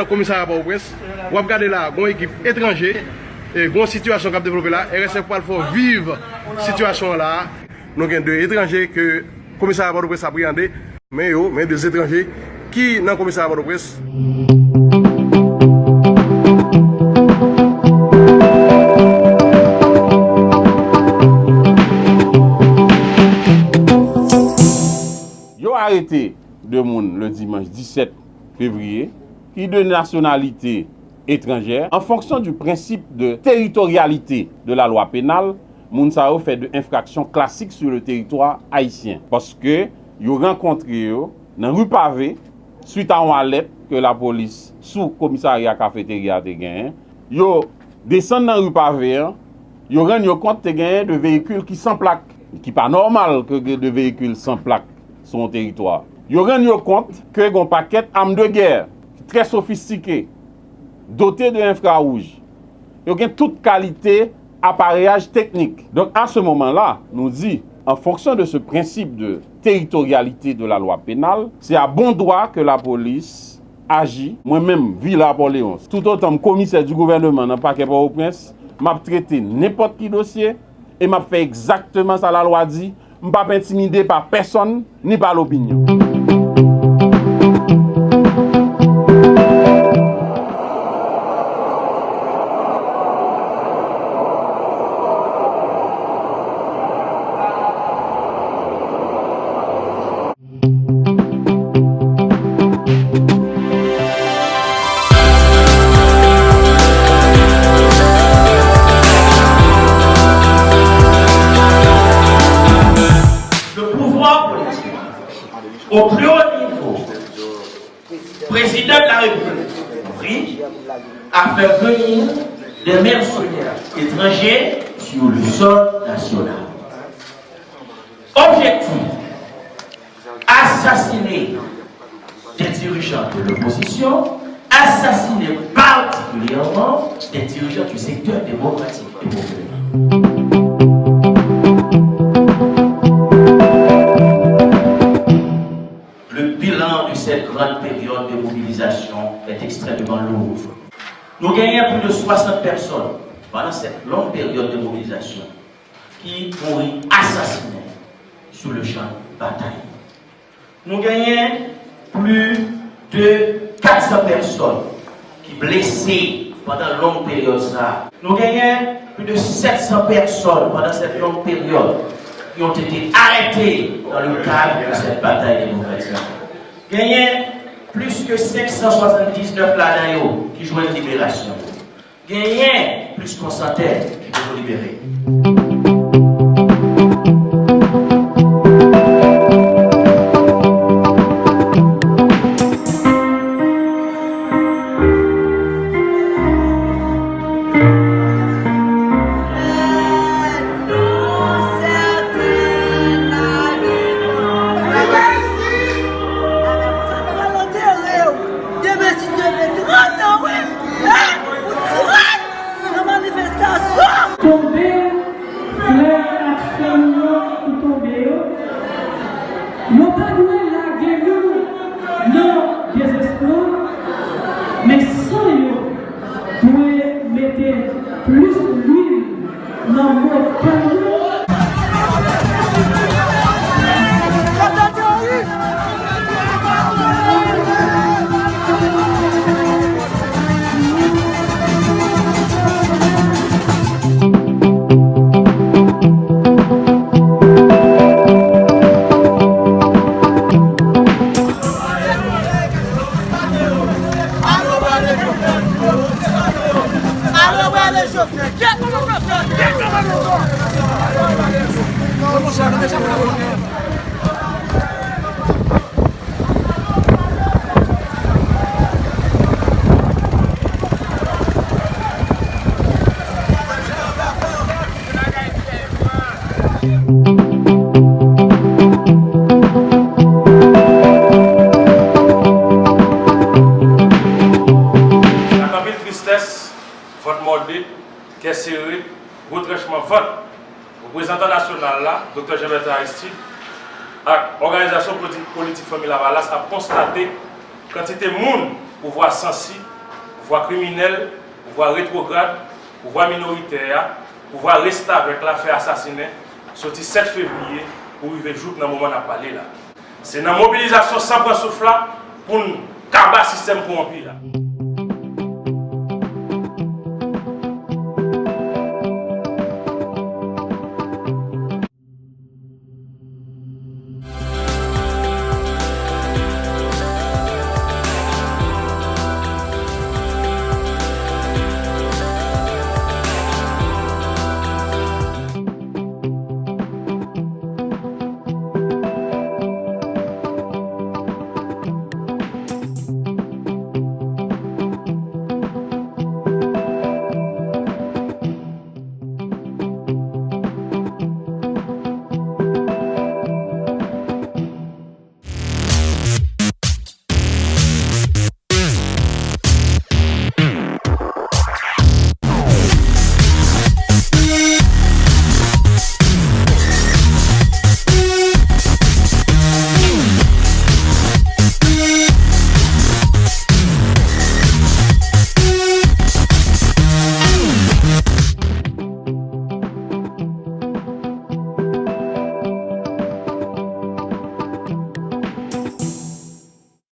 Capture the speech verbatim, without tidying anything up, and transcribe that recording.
Komisarya Pòtoprens, w ap gade la, gon ekip etranje, e gon sitiyasyon k ap devlope la, R S F pral fè w viv sitiyasyon an la. Nou gen de etranje ke komisarya Pòtoprens apreyande, men yo, men de etranje ki nan komisarya Pòtoprens. Yo arete de moun le dimanch disèt fevriye ki de nasyonalite etranjè, an fonksyon du prensip de teritoryalite de la lwa penal, moun sa yo fè de enfraksyon klasik sou le teritwa ayisyen, paske yo rankontre yo nan ri Pave, swit a yon alèt ke lapolis sou komisarya Kafeterya te genyen. Yo desann nan ri Pave an, yo rann yo kont te genyen de veyikil ki san plak, ki pa nòmal ke gen de veyikil san plak sou yon teritwa. Yo rann yo kont ke gen yon pakèt arme de guerre ki trè sofistike, dote de enfrawouj. Yo gen tout kalite apareyaj teknik. Donk, à ce moment-là, nou di, en fonction de ce principe de territorialité de la loi pénale, c'est à bon droit que la police aji. Mwen menm, Vila Pòleyon, toutotan m komisè di gouvènman nan pakè Pòtoprens, m ap trete nenpòt ki dosye e m ap fè egzakteman sa lalwa di. M p ap entimide pa pèsonn ni pa lopinyon. Le pouvoir politique, au plus haut niveau, président de la République, a fait venir des mercenaires étrangers sur le sol national. Objectif, assassiner des dirigeants de l'opposition, assassiner particulièrement des dirigeants du secteur démocratique et populaire. Le bilan de cette grande période de mobilisation est extrêmement lourd. Nou genyen plis de swasant pèsonn pandan cette longue période de mobilisation ki mouri asasinen sou le chan batay. Nou genyen plis de kat san pèsonn ki blese pandan long peryòd sa a. Nou genyen plis de sèt san pèsonn pandan cette longue période qui ont été arrêtées dans le cadre de cette bataille démocratique. Genyen plis ke senk san swasanndiznèf ladan yo ki jwenn liberasyon yo. Genyen plis ke yon santèn ki toujou libere. Demen si Dye vle, trant an, wi! Pou tray nan manifestasyon! Tonbe, frè ak sè nou yo ki tonbe yo, yo pa dwe lage nou nan dezespwa, men san yo dwe mete plis lwil nan motè nou. Ak anpil tristès, vant mòde, kè sere, retrenchman vant, reprezantan nasyonal la, Doktè Jean Bertrand Aristide, ak òganizasyon poli-, politik Fanmi Lavalas ap konstate kantite moun Pouvwa sansi, pouvwa kriminèl, pouvwa retwograd, pouvwa minoritè a, pouvwa restavèk la fè asasinen soti sèt fevriye pou rive jouk nan moman n ap pale la. Se nan mobilizasyon san pran souf la pou n kaba sistèm kowonpi a.